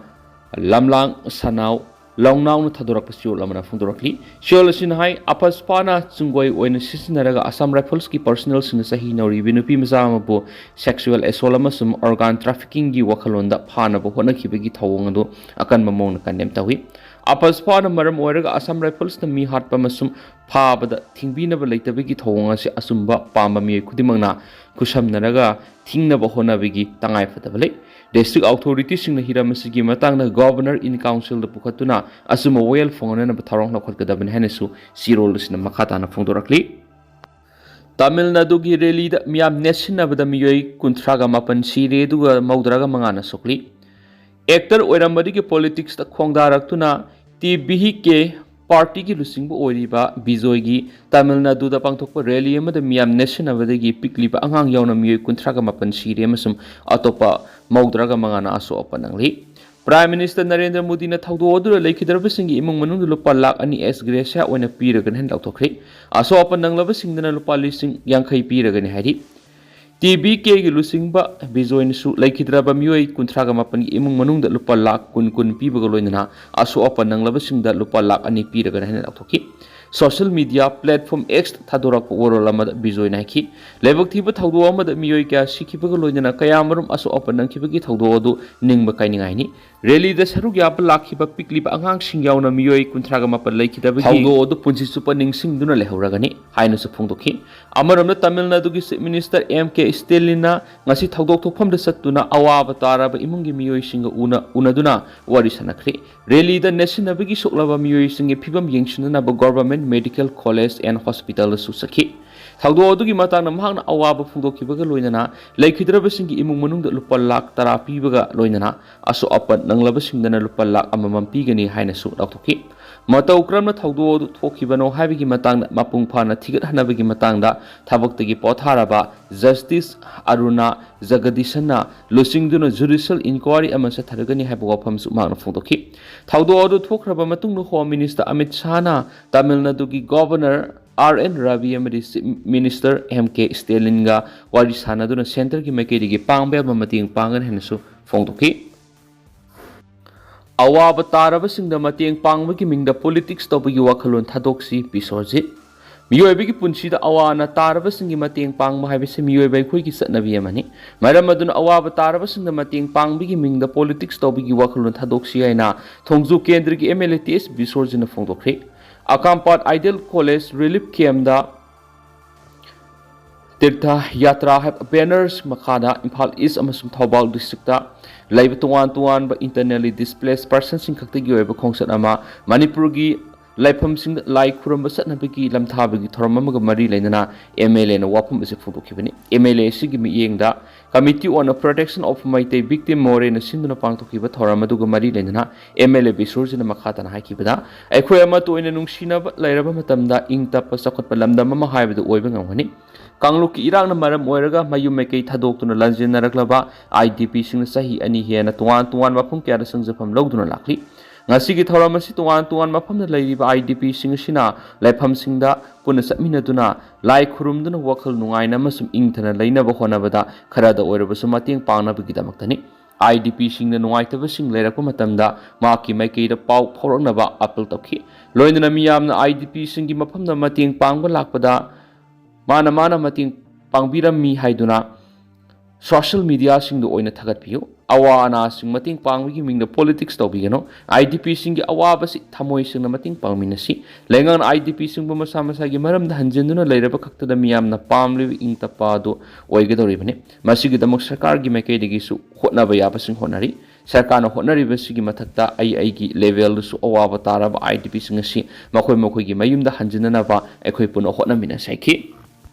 ꯂꯝꯂꯥꯡ ꯁꯅꯥꯎ ꯂꯧꯅꯥꯎꯅ ꯊꯥꯗꯣꯔꯛꯄ ꯆꯦꯔꯣꯜ ꯑꯃꯅ ꯐꯣꯡꯗꯣꯔꯛꯂꯤ꯫ ꯆꯦꯔꯣꯜ ꯑꯁꯤꯅ ꯍꯥꯏ, ꯑꯄꯁꯄꯥꯅ ꯆꯨꯡꯒꯣꯏ ꯑꯣꯏꯅ ꯁꯤꯖꯤꯟꯅꯔꯒ Assam Riflesꯀꯤ personnelꯁꯤꯡꯅ ꯆꯍꯤ ꯅꯧꯔꯤꯕꯤ ꯅꯨꯄꯤ ꯃꯆꯥ ꯑꯃꯕꯨ sexual assault ꯑꯃꯁꯨꯡ organ traffickingꯒꯤ ꯋꯥꯈꯜꯂꯣꯟꯗ ꯐꯥꯅꯕ ꯍꯣꯠꯅꯈꯤꯕꯒꯤ ꯊꯧꯑꯣꯡ ꯑꯗꯨ ꯑꯀꯟꯕ ꯃꯑꯣꯡꯗ condemn ꯇꯧꯏ꯫ ꯑꯄꯁꯄꯥꯅ ꯃꯔꯝ ꯑꯣꯏꯔꯒ Assam Riflesꯅ ꯃꯤ ꯍꯥꯠꯄ ꯑꯃꯁꯨꯡ ꯐꯥꯕꯗ ꯊꯤꯡꯕꯤꯅꯕ ꯂꯩꯇꯕꯒꯤ ꯊꯧꯑꯣꯡ ꯑꯁꯤ ꯑꯆꯨꯝꯕ ꯄꯥꯝꯕ ꯃꯤꯑꯣꯏ ꯈꯨꯗꯤꯡꯃꯛꯅ ꯈꯨꯠꯁꯝꯅꯔꯒ ꯊꯤꯡꯅꯕ ꯍꯣꯠꯅꯕꯒꯤ ꯇꯉꯥꯏꯐꯗꯕ ꯂꯩ꯫ District authorityꯁꯤꯡꯅ ꯍꯤꯔꯝ ꯑꯁꯤꯒꯤ ꯃꯇꯥꯡꯗ Governor in Councilꯗ ꯄꯨꯈꯠꯇꯨꯅ ꯑꯆꯨꯝꯕ ꯋꯥꯌꯦꯜ ꯐꯪꯍꯟꯅꯕ ꯊꯧꯔꯥꯡ ꯂꯧꯈꯠꯀꯗꯕꯅꯤ ꯍꯥꯏꯅꯁꯨ ꯆꯦꯔꯣꯜ ꯑꯁꯤꯅ ꯃꯈꯥ ꯇꯥꯅ ꯐꯣꯡꯗꯣꯔꯛꯂꯤ꯫ ꯇꯥꯃꯤꯜ ꯅꯥꯗꯨꯒꯤ ꯔꯦꯂꯤꯗ ꯃꯤꯌꯥꯝ ꯅꯦꯠꯁꯤꯟꯅꯕꯗ ꯃꯤꯑꯣꯏ ꯀꯨꯟꯊ꯭ꯔꯥꯒ ꯃꯥꯄꯟ ꯁꯤꯔꯦ, ꯑꯗꯨꯒ ꯃꯧꯗ꯭ꯔꯥꯒ ꯃꯉꯥꯅ ꯁꯣꯛꯂꯤ꯫ Actor ꯑꯣꯏꯔꯝꯕꯗꯒꯤ politicsꯇ ꯈꯣꯡꯗꯥꯔꯛꯇꯨꯅ T V K partyꯒꯤ ꯂꯨꯆꯤꯡꯕ ꯑꯣꯏꯔꯤꯕ ꯕꯤꯖꯣꯏꯒꯤ ꯇꯥꯃꯤꯜ ꯅꯥꯗꯨꯗ ꯄꯥꯡꯊꯣꯛꯄ rally ꯑꯃꯗ ꯃꯤꯌꯥꯝ ꯅꯦꯠꯁꯤꯟꯅꯕꯗꯒꯤ ꯄꯤꯛꯂꯤꯕ ꯑꯉꯥꯡ ꯌꯥꯎꯅ ꯃꯤꯑꯣꯏ ꯀꯨꯟꯊ꯭ꯔꯥꯒ ꯃꯥꯄꯟ ꯁꯤꯔꯦ ꯑꯃꯁꯨꯡ ꯑꯇꯣꯞꯄ ꯃꯧꯗ꯭ꯔꯥꯒ ꯃꯉꯥꯅ ꯑꯁꯣꯛ ꯑꯄꯟ ꯅꯪꯂꯤ꯫ Prime Minister ꯅꯔꯦꯟꯗ꯭ꯔ ꯃꯣꯗꯤꯅ ꯊꯧꯗꯣꯛ ꯑꯗꯨꯗ ꯂꯩꯈꯤꯗ꯭ꯔꯕꯁꯤꯡꯒꯤ ꯏꯃꯨꯡ ꯃꯅꯨꯡꯗ ꯂꯨꯄꯥ ꯂꯥꯈ ꯑꯅꯤ ex gratia ꯑꯣꯏꯅ ꯄꯤꯔꯒꯅꯤ ꯍꯥꯏꯅ ꯂꯥꯎꯊꯣꯛꯈ꯭ꯔꯦ꯫ ꯑꯁꯣꯛ ꯑꯄꯟ ꯅꯪꯂꯕꯁꯤꯡꯗꯅ ꯂꯨꯄꯥ ꯂꯤꯁꯤꯡ ꯌꯥꯡꯈꯩ ꯄꯤꯔꯒꯅꯤ ꯍꯥꯏꯔꯤ꯫ T V Kꯒꯤ ꯂꯨꯆꯤꯡꯕ ꯕꯤꯖꯣꯏꯅꯁꯨ ꯂꯩꯈꯤꯗ꯭ꯔꯕ ꯃꯤꯑꯣꯏ ꯀꯨꯟꯊ꯭ꯔꯥꯒ ꯃꯥꯄꯟꯒꯤ ꯏꯃꯨꯡ ꯃꯅꯨꯡꯗ ꯂꯨꯄꯥ ꯂꯥꯈ ꯀꯨꯟ ꯀꯨꯟ ꯄꯤꯕꯒ ꯂꯣꯏꯅꯅ ꯑꯁꯣꯛ ꯑꯄꯟ ꯅꯪꯂꯕꯁꯤꯡꯗ ꯂꯨꯄꯥ ꯂꯥꯈ ꯑꯅꯤ ꯄꯤꯔꯒꯅꯤ ꯍꯥꯏꯅ ꯂꯥꯎꯊꯣꯛꯈꯤ꯫ Social media platform Xꯇ ꯊꯥꯗꯣꯔꯛꯄ ꯋꯥꯔꯣꯜ ꯑꯃꯗ ꯕꯤꯖꯣꯏꯅ ꯍꯥꯏꯈꯤ, ꯂꯥꯏꯕꯛ ꯊꯤꯕ ꯊꯧꯗꯣꯛ ꯑꯃꯗ ꯃꯤꯑꯣꯏ ꯀꯌꯥ ꯁꯤꯈꯤꯕꯒ ꯂꯣꯏꯅꯅ ꯀꯌꯥꯃꯔꯨꯝ ꯑꯁꯣꯛ ꯑꯄꯟ ꯅꯪꯈꯤꯕꯒꯤ ꯊꯧꯗꯣꯛ ꯑꯗꯨ ꯅꯤꯡꯕ ꯀꯥꯏꯅꯤꯡꯉꯥꯏꯅꯤ꯫ Rallyꯗ ꯁꯔꯨꯛ ꯌꯥꯕ ꯂꯥꯛꯈꯤꯕ ꯄꯤꯛꯂꯤꯕ ꯑꯉꯥꯡꯁꯤꯡ ꯌꯥꯎꯅ ꯃꯤꯑꯣꯏ ꯀꯨꯟꯊ꯭ꯔꯥꯒ ꯃꯥꯄꯟ ꯂꯩꯈꯤꯗꯕꯒꯤ ꯊꯧꯗꯣꯛ ꯑꯗꯨ ꯄꯨꯟꯁꯤ ꯆꯨꯞꯄ ꯅꯤꯡꯁꯤꯡꯗꯨꯅ ꯂꯩꯍꯧꯔꯒꯅꯤ ꯍꯥꯏꯅꯁꯨ ꯐꯣꯡꯗꯣꯛꯈꯤ꯫ ꯑꯃꯔꯣꯝꯗ ꯇꯥꯃꯤꯜ ꯅꯥꯗꯨꯒꯤ Chief Minister M K Stalinꯅ ꯉꯁꯤ ꯊꯧꯗꯣꯛ ꯊꯣꯛꯐꯝꯗ ꯆꯠꯇꯨꯅ ꯑꯋꯥꯕ ꯇꯥꯔꯕ ꯏꯃꯨꯡꯒꯤ ꯃꯤꯑꯣꯏꯁꯤꯡꯒ ꯎꯅ-, ꯎꯅꯗꯨꯅ ꯋꯥꯔꯤ ꯁꯥꯟꯅꯈ꯭ꯔꯦ꯫ Rallyꯗ ꯅꯦꯠꯁꯤꯟꯅꯕꯒꯤ ꯁꯣꯛꯂꯕ ꯃꯤꯑꯣꯏꯁꯤꯡꯒꯤ ꯐꯤꯕꯝ ꯌꯦꯡꯁꯤꯟꯅꯅꯕ Government Medical College and Hospitalꯗꯁꯨ ꯆꯠꯈꯤ꯫ ꯊꯧꯗꯣꯛ ꯑꯗꯨꯒꯤ ꯃꯇꯥꯡꯗ ꯃꯍꯥꯛꯅ ꯑꯋꯥꯕ ꯐꯣꯡꯗꯣꯛꯈꯤꯕꯒ ꯂꯣꯏꯅꯅ ꯂꯩꯈꯤꯗ꯭ꯔꯕꯁꯤꯡꯒꯤ ꯏꯃꯨꯡ ꯃꯅꯨꯡꯗ ꯂꯨꯄꯥ ꯂꯥꯈ ꯇꯔꯥ ꯄꯤꯕꯒ ꯂꯣꯏꯅꯅ ꯑꯁꯣꯛ ꯑꯄꯟ ꯅꯪꯂꯕꯁꯤꯡꯗꯅ ꯂꯨꯄꯥ ꯂꯥꯈ ꯑꯃꯃꯝ ꯄꯤꯒꯅꯤ ꯍꯥꯏꯅꯁꯨ ꯂꯥꯎꯊꯣꯛꯈꯤ꯫ ꯃꯇꯧ ꯀꯔꯝꯅ ꯊꯧꯗꯣꯛ ꯑꯗꯨ ꯊꯣꯛꯈꯤꯕꯅꯣ ꯍꯥꯏꯕꯒꯤ ꯃꯇꯥꯡꯗ ꯃꯄꯨꯡ ꯐꯥꯅ ꯊꯤꯒꯠꯍꯟꯅꯕꯒꯤ ꯃꯇꯥꯡꯗ ꯊꯕꯛꯇꯒꯤ ꯄꯣꯊꯥꯔꯕ Justice Aruna Jagadishanꯅ ꯂꯨꯆꯤꯡꯗꯨꯅ judicial inquiry ꯑꯃ ꯆꯠꯊꯔꯒꯅꯤ ꯍꯥꯏꯕ ꯋꯥꯐꯝꯁꯨ ꯃꯍꯥꯛꯅ ꯐꯣꯡꯗꯣꯛꯈꯤ꯫ ꯊꯧꯗꯣꯛ ꯑꯗꯨ ꯊꯣꯛꯈ꯭ꯔꯕ ꯃꯇꯨꯡꯗ Home Minister ꯑꯃꯤꯠ ꯁꯥꯍꯅ ꯇꯥꯃꯤꯜ ꯅꯥꯗꯨꯒꯤ Governor R N Ravi ꯑꯃꯗꯤ Chief Minister M K Stalinꯒ ꯋꯥꯔꯤ ꯁꯥꯟꯅꯗꯨꯅ centreꯒꯤ ꯃꯥꯏꯀꯩꯗꯒꯤ ꯄꯥꯡꯕ ꯌꯥꯕ ꯃꯇꯦꯡ ꯄꯥꯡꯒꯅꯤ ꯍꯥꯏꯅꯁꯨ ꯐꯣꯡꯗꯣꯛꯈꯤ꯫ ꯑꯋꯥꯕ ꯇꯥꯔꯕꯁꯤꯡꯗ ꯃꯇꯦꯡ ꯄꯥꯡꯕꯒꯤ ꯃꯤꯡꯗ politics ꯇꯧꯕꯒꯤ ꯋꯥꯈꯜꯂꯣꯟ ꯊꯥꯗꯣꯛꯁꯤ, ꯕꯤꯁ꯭ꯋꯖꯤꯠ꯫ ꯃꯤꯑꯣꯏꯕꯒꯤ ꯄꯨꯟꯁꯤꯗ ꯑꯋꯥ ꯑꯅꯥ ꯇꯥꯔꯕꯁꯤꯡꯒꯤ ꯃꯇꯦꯡ ꯄꯥꯡꯕ ꯍꯥꯏꯕꯁꯤ ꯃꯤꯑꯣꯏꯕ ꯑꯩꯈꯣꯏꯒꯤ ꯆꯠꯅꯕꯤ ꯑꯃꯅꯤ꯫ ꯃꯔꯝ ꯑꯗꯨꯅ ꯑꯋꯥꯕ ꯇꯥꯔꯕꯁꯤꯡꯗ ꯃꯇꯦꯡ ꯄꯥꯡꯕꯒꯤ ꯃꯤꯡꯗ politics ꯇꯧꯕꯒꯤ ꯋꯥꯈꯜꯂꯣꯟ ꯊꯥꯗꯣꯛꯁꯤ ꯍꯥꯏꯅ ꯊꯣꯡꯖꯨ ꯀꯦꯟꯗ꯭ꯔꯒꯤ M L A T S ꯕꯤꯁ꯭ꯋꯖꯤꯠꯅ ꯐꯣꯡꯗꯣꯛꯈ꯭ꯔꯦ꯫ ꯑꯀꯥꯝꯄꯥꯠ Ideal College Relief Campꯗ ꯇꯤꯔꯊ ꯌꯥꯇ꯭ꯔꯥ ꯍꯥꯏꯕ ꯕꯦꯅꯔꯁ ꯃꯈꯥꯗ ꯏꯝꯐꯥꯜ ꯏꯁ ꯑꯃꯁꯨꯡ ꯊꯧꯕꯥꯜ ꯗꯤꯁꯇ꯭ꯔꯤꯛꯇ ꯂꯩꯕ ꯇꯣꯉꯥꯟ ꯇꯣꯉꯥꯟꯕ internally displaced personꯁꯤꯡ ꯈꯛꯇꯒꯤ ꯑꯣꯏꯕ ꯈꯣꯡꯆꯠ ꯑꯃ ꯃꯅꯤꯄꯨꯔꯒꯤ ꯂꯥꯏꯐꯝꯁꯤꯡꯗ ꯂꯥꯏ ꯈꯨꯔꯨꯝꯕ ꯆꯠꯅꯕꯒꯤ ꯂꯝꯊꯥꯕꯒꯤ ꯊꯧꯔꯝ ꯑꯃꯒ ꯃꯔꯤ ꯂꯩꯅꯅ MLAꯅ ꯋꯥꯐꯝ ꯑꯁꯤ ꯐꯣꯡꯗꯣꯛꯈꯤꯕꯅꯤ꯫ MLA ꯑꯁꯤꯒꯤ ꯃꯤꯠꯌꯦꯡꯗ Committee on the Protection of Meitei Victim Moreꯅ ꯁꯤꯟꯗꯨꯅ ꯄꯥꯡꯊꯣꯛꯈꯤꯕ ꯊꯧꯔꯝ ꯑꯗꯨꯒ ꯃꯔꯤ ꯂꯩꯅꯅ MLA ꯕꯤꯁꯣꯔꯖꯤꯅ ꯃꯈꯥ ꯇꯥꯅ ꯍꯥꯏꯈꯤꯕꯗ, ꯑꯩꯈꯣꯏ ꯑꯃꯠꯇ ꯑꯣꯏꯅ ꯅꯨꯡꯁꯤꯅꯕ ꯂꯩꯔꯕ ꯃꯇꯝꯗ ꯏꯪ ꯇꯞꯄ ꯆꯥꯎꯈꯠꯄ ꯂꯝꯗꯝ ꯑꯃ ꯍꯥꯏꯕꯗꯨ ꯑꯣꯏꯕ ꯉꯝꯒꯅꯤ꯫ ꯀꯥꯡꯂꯨꯞꯀꯤ ꯏꯔꯥꯡꯅ ꯃꯔꯝ ꯑꯣꯏꯔꯒ ꯃꯌꯨꯝ ꯃꯩꯀꯩ ꯊꯥꯗꯣꯛꯇꯨꯅ ꯂꯥꯟꯖꯦꯟꯅꯔꯛꯂꯕ IDPꯁꯤꯡꯅ ꯆꯍꯤ ꯑꯅꯤ ꯍꯦꯟꯅ ꯇꯣꯉꯥꯟ ꯇꯣꯉꯥꯟꯕ ꯃꯐꯝ ꯀꯌꯥꯗ ꯆꯪꯖꯐꯝ ꯂꯧꯗꯨꯅ ꯂꯥꯛꯂꯤ꯫ ꯉꯁꯤꯒꯤ ꯊꯧꯔꯝ ꯑꯁꯤ ꯇꯣꯉꯥꯟ ꯇꯣꯉꯥꯟꯕ ꯃꯐꯝꯗ ꯂꯩꯔꯤꯕ IDPꯁꯤꯡ ꯑꯁꯤꯅ ꯂꯩꯐꯝꯁꯤꯡꯗ ꯄꯨꯟꯅ ꯆꯠꯃꯤꯟꯅꯗꯨꯅ ꯂꯥꯏ ꯈꯨꯔꯨꯝꯗꯨꯅ ꯋꯥꯈꯜ ꯅꯨꯡꯉꯥꯏꯅ ꯑꯃꯁꯨꯡ ꯏꯪꯊꯅ ꯂꯩꯅꯕ ꯍꯣꯠꯅꯕꯗ ꯈꯔꯗ ꯑꯣꯏꯔꯕꯁꯨ ꯃꯇꯦꯡ ꯄꯥꯡꯅꯕꯒꯤꯗꯃꯛꯇꯅꯤ꯫ IDPꯁꯤꯡꯅ ꯅꯨꯡꯉꯥꯏꯇꯕꯁꯤꯡ ꯂꯩꯔꯛꯄ ꯃꯇꯝꯗ ꯃꯍꯥꯛꯀꯤ ꯃꯥꯏꯀꯩꯗ ꯄꯥꯎ ꯐꯥꯎꯔꯛꯅꯕ ꯑꯥꯄꯤꯜ ꯇꯧꯈꯤ꯫ ꯂꯣꯏꯅꯅ ꯃꯤꯌꯥꯝꯅ IDPꯁꯤꯡꯒꯤ ꯃꯐꯝꯗ ꯃꯇꯦꯡ ꯄꯥꯡꯕ ꯂꯥꯛꯄꯗ ꯃꯥꯅ ꯃꯥꯅ ꯃꯇꯦꯡ ꯄꯥꯡꯕꯤꯔꯝꯃꯤ ꯍꯥꯏꯗꯨꯅ social mediaꯁꯤꯡꯗ ꯑꯣꯏꯅ ꯊꯥꯒꯠꯄꯤꯌꯨ꯫ ꯑꯋꯥ ꯑꯅꯥꯁꯤꯡ ꯃꯇꯦꯡ ꯄꯥꯡꯕꯒꯤ ꯃꯤꯡꯗ politics ꯇꯧꯕꯤꯒꯅꯨ꯫ IDPꯁꯤꯡꯒꯤ ꯑꯋꯥꯕꯁꯤ ꯊꯃꯣꯏ ꯁꯦꯡꯅ ꯃꯇꯦꯡ ꯄꯥꯡꯃꯤꯟꯅꯁꯤ꯫ ꯂꯩꯉꯥꯛꯅ IDPꯁꯤꯡꯕꯨ ꯃꯁꯥ ꯃꯁꯥꯒꯤ ꯃꯔꯝꯗ ꯍꯟꯖꯤꯟꯗꯨꯅ ꯂꯩꯔꯕ ꯈꯛꯇꯗ ꯃꯤꯌꯥꯝꯅ ꯄꯥꯝꯂꯤꯕ ꯏꯪ ꯇꯞꯄ ꯑꯗꯨ ꯑꯣꯏꯒꯗꯧꯔꯤꯕꯅꯤ꯫ ꯃꯁꯤꯒꯤꯗꯃꯛ ꯁꯔꯀꯥꯔꯒꯤ ꯃꯥꯏꯀꯩꯗꯒꯤꯁꯨ ꯍꯣꯠꯅꯕ ꯌꯥꯕꯁꯤꯡ ꯍꯣꯠꯅꯔꯤ꯫ ꯁꯔꯀꯥꯔꯅ ꯍꯣꯠꯅꯔꯤꯕꯁꯤꯒꯤ ꯃꯊꯛꯇ ꯑꯩ ꯑꯩꯒꯤ levelꯗꯁꯨ ꯑꯋꯥꯕ ꯇꯥꯔꯕ IDPꯁꯤꯡ ꯑꯁꯤ ꯃꯈꯣꯏ ꯃꯈꯣꯏꯒꯤ ꯃꯌꯨꯝꯗ ꯍꯟꯖꯤꯟꯅꯅꯕ ꯑꯩꯈꯣꯏ ꯄꯨꯟꯅ ꯍꯣꯠꯅꯃꯤꯟꯅꯁꯤ ꯍꯥꯏꯈꯤ꯫